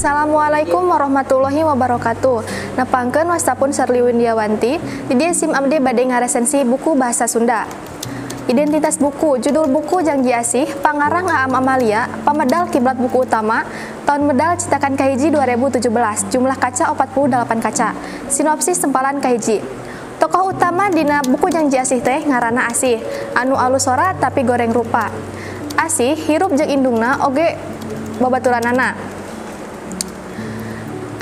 Assalamualaikum warahmatullahi wabarakatuh. Nepangkeun, wasta pun Serli Windiawanti. Di dieu sim abdi bade ngaresensi buku bahasa Sunda. Identitas buku, judul buku Janji Asih, pangarang Aam Amalia, pamedal Kiblat Buku Utama, tahun medal citakan kahiji 2017, jumlah kaca 48 kaca. Sinopsis sempalan kahiji. Tokoh utama dina buku Janji Asih teh ngaranna Asih, anu alus sora tapi goreng rupa. Asih hirup jeung indungna oge babaturanana.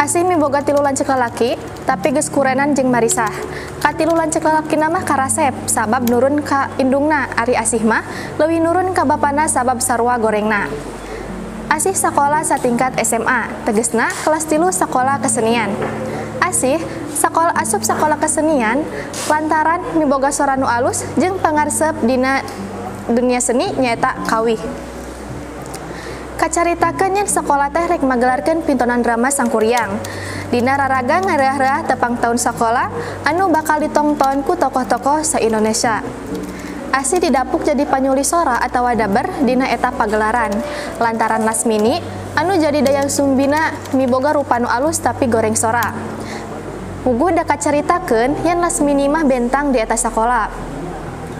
Asih miboga tilu lanceuk lalaki, tapi geus kurenan jeung Marisah. Katilu lanceuk lalakina mah karasep sabab nurun ka indungna, ari Asih mah leuwih nurun ka bapana sabab sarua gorengna. Asih sakola satingkat SMA, tegesna kelas 3 sakola kesenian. Asih sakola asup sakola kesenian lantaran miboga sora nu alus jeung pangaresep dina dunia seni nyaeta kawih. Kacaritakeun yen sekolah teh rek magelarkeun pintonan drama Sangkuriang. Dina raraga ngareah-reah tepang tahun sekolah anu bakal ditongton ku tokoh-tokoh sa-Indonesia. Asih didapuk jadi panyuli sora atawa daber dina eta pagelaran. Lantaran Lasmini anu jadi dayang Sumbina miboga rupa nu alus tapi goreng sora. Puguh da kacaritakeun yen Lasmini mah bentang di eta sakola.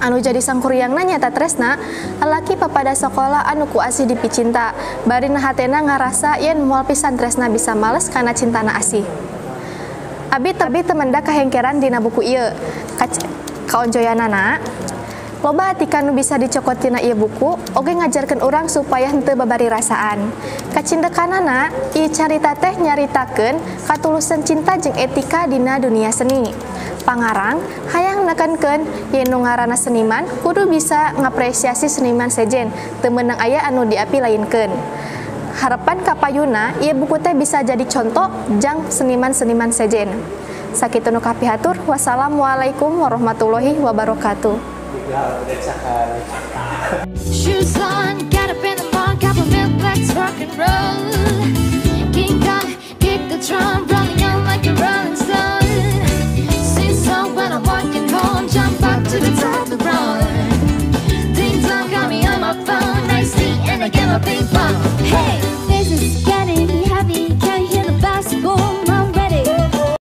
Anu jadi Sangkuriangna nyaeta Tresna, lalaki papada sekolah anu ku Asih dipicinta. Bari hatena ngarasa yen moal pisan Tresna bisa males kana cintana Asih. Abi tebi teu mendak kahengkeran dina buku ieu. Kaonjoyanana loba etika nu bisa dicokot tina ieu buku, oge ngajarkeun urang supaya henteu babari rasaan. Kacindekanana, ieu carita teh nyaritakeun katulusan cinta jeung etika dina dunia seni. Pangarang hayang nekankeun yen nu ngaranna seniman kudu bisa ngapresiasi seniman sejen, teu meunang aya anu diapi lainkeun. Harapan kapayuna ieu buku teh bisa jadi contoh jang seniman-seniman sejen. Sakitu nu kapihatur, wassalamualaikum warahmatullahi wabarakatuh. Shoes on, get up in the morning, cup of milk, let's rock and roll. King Kong, kick the drum.